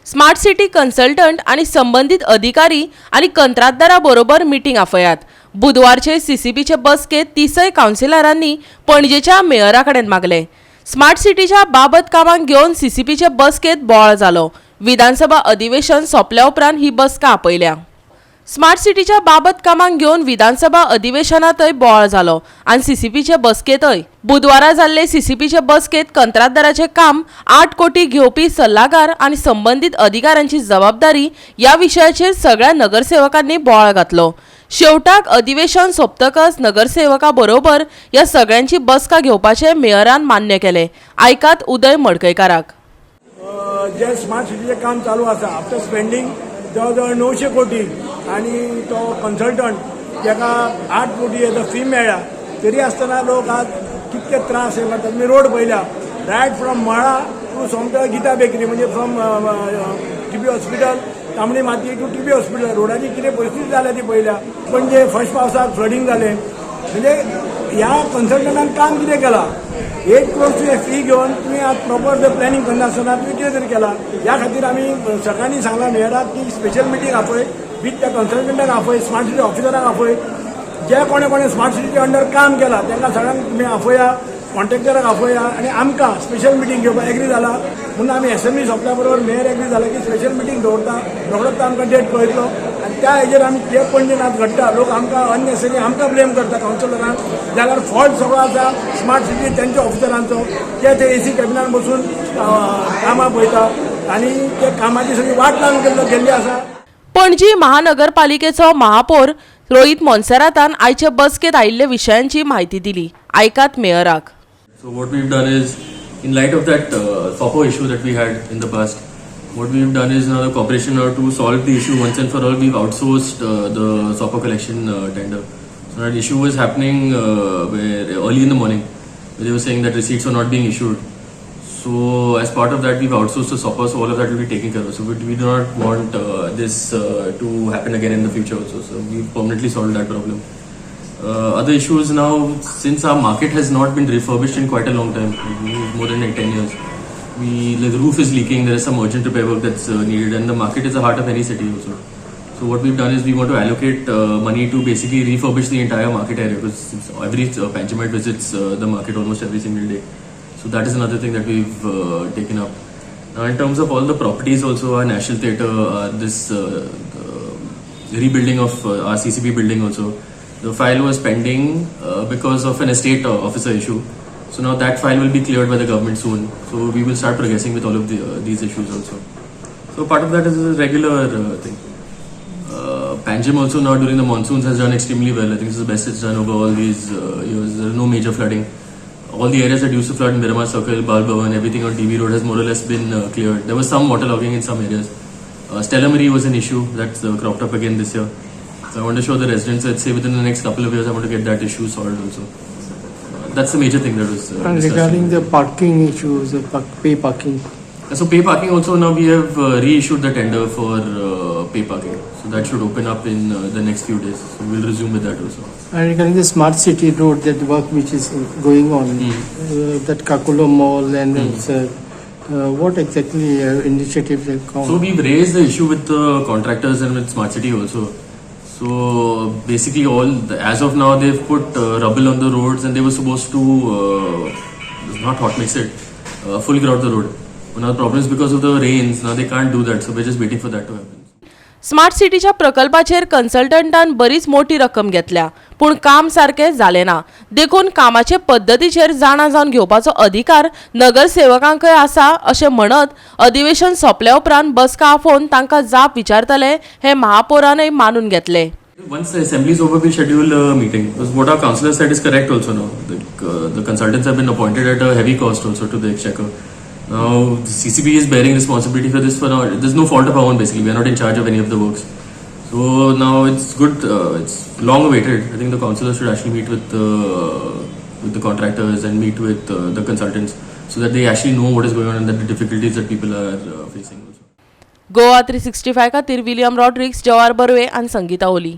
Smart city consultant आनी संबंदीत अधिकारी आनी कंत्राटदारा बरोबर मिटींग आपयात. बुधवारचे सीसीपीचे बसकेंत तिसय कावन्सिलरांनी पणजेच्या मेयरा कडेन मागले. स्मार्ट सिटीच्या बाबत कामांक घेवन सीसीपीचे बसकेंत बोवाळ जालो. विधानसभा अधिवेशन सोंपल्या उपरांत ही बसका आपयल्या. स्मार्ट सिटीच्या बाबत कामांक घेवन विधानसभा अधिवेशनातय बोवाळ जालो आनी सीसीपीचे बसकेंतय. बुधवारा जाल्ले सीसीपीचे बसकेंत कंत्राटदाराचें काम 8 कोटी घेवपी सल्लागार आनी संबंदीत अधिकाऱ्यांची जबाबदारी ह्या विशयाचेर सगळ्या नगरसेवकांनी बोवाळ घातलो. शेवटाक अधिवेशन सोंपतकच नगरसेवका बरोबर ह्या सगळ्यांची बसका घेवपाचें मेयरान मान्य केलें. आयकात उदय मडकयकाराक. जे स्मार्ट सिटीचें काम चालू आसा, आफ्टर स्पेंडींग जवळ जवळ 900 कोटी आनी तो कन्सल्टंट ताका 8 कोटी हेजो फी मेळ्ळा, तरी आसतना लोक आज कितके त्रास हे करतात. मी रोड पळयल्या, रायट फ्रॉम मळा टू सोमतो गीता बेकरी, म्हणजे फ्रॉम टीबी हॉस्पिटल, तांबडी माती टू टीबी हॉस्पिटल, रोडाची कितें परिस्थिती जाल्या ती पळयल्या. पणजे फर्स्ट पावसाक फ्लडींग जालें. म्हणजे ह्या कन्सल्टंटान काम कितें केलां? 8 क्रोर्स तुवें फी घेवन तुवें आज प्रॉपर जर प्लॅनिंग करनासतना तुवें कितें तरी केलां. ह्या खातीर आमी सगळ्यांनी सांगलां मेयराक की स्पेशल मिटींग आपय, विथ त्या कन्सल्टंटाक आपय, स्मार्ट सिटी ऑफिसराक आपय, जे कोणे कोणे स्मार्ट सिटीच्या अंडर काम केलां तांकां सगळ्यांक तुमी आपया, कॉन्ट्रॅक्टराक आपया आनी आमकां स्पेशल मिटींग घेवपाक एग्री जाला म्हणून आमी एसेंब्ली सोंपल्या बरोबर मेयर एग्री जाला की स्पेशल मिटींग दवरता. रोखडोच तो आमकां डेट कळयतलो आनी त्या हेजेर आमी ते पणजेन आज घडटा, लोक आमकां अननेसेसरी आमकां ब्लेम करता कावन्सिलरांक, जाल्यार फॉल्ट सगळो आसा स्मार्ट सिटी तेंच्या ऑफिसरांचो. ते ते एसी कॅबिनान बसून कामां पळयता आनी ते कामाची सगळी वाट लावन गेल्ली आसा. पणजी महानगरपालिकेचो महापौर रोहित मोन्सेरातान आयचे बसकेंत आयिल्ल्या विशयांची म्हायती दिली. आयकात मेयराक. So what we've done is, in light of that SOPO issue that we had in the past, what we've done is now the corporation, now to solve the issue once and for all, we've outsourced the SOPO collection tender. So that issue was happening where early in the morning, where they were saying that receipts were not being issued. So as part of that, we've outsourced the SOPO, so all of that will be taken care of. So we do not want this to happen again in the future also. So we've permanently solved that problem. Other issues now, since our market has not been refurbished in quite a long time, more than like 10 years, we the roof is leaking, there is some urgent repair work that's needed, and the market is the heart of any city also. So what we've done is we want to allocate money to basically refurbish the entire market area, because every Panjimite visits the market almost every single day. So that is another thing that we've taken up. Now in terms of all the properties also, our National Theatre, this rebuilding of our CCP building also, the file was pending because of an estate officer issue. So now that file will be cleared by the government soon. So we will start progressing with all of these issues also. So part of that is a regular thing. Panjim also now during the monsoons has done extremely well. I think this is the best it's done over all these years. There is no major flooding. All the areas that used to flood, Miramar Circle, Bal Bhavan, everything on DB Road has more or less been cleared. There was some waterlogging in some areas. Stella Marie was an issue that's cropped up again this year. So I want to show the residents that, say, within the next couple of years, I want to get that issue solved also. That's the major thing that was And discussed. Regarding the parking issues, the pay parking. So pay parking also, now we have reissued the tender for pay parking. So that should open up in the next few days. So we'll resume with that also. And regarding the smart city road, that work which is going on, that Kakulo Mall and what exactly initiative they come? So we've raised the issue with the contractors and with Smart City also. So basically, as of now they've put rubble on the roads and they were supposed to not hot mix it, full grout the road. But now the problem is because of the rains, now they can't do that. So we're just waiting for that to happen. Smart सिटीच्या प्रकल्पाचेर कन्सल्टंटान बरीच मोठी रक्कम घेतल्या, पूण काम सारकें जालें ना. देखून कामाचे पद्दतीचेर जाणा जावन घेवपाचो अधिकार नगरसेवकांकय आसा अशें म्हणत अधिवेशन सोंपल्या उपरांत बसका आफोवन तांकां जाप विचारतले हें महापौरानय मानून घेतलें. Once the assembly is over, we schedule a meeting. Because what our councillor said is correct also now. The consultants have been appointed at a heavy cost also to the exchequer. Now, the CCP is bearing responsibility for this for now. There's no fault of our own basically. We are not in charge of any of the works. So now it's good. It's long awaited. I think the councillors should actually meet with the contractors and meet with the consultants so that they actually know what is going on and that the difficulties that people are facing also. Goa 365 खातीर William Rodrigues, जवार बर्वे आनी संगीता ओली.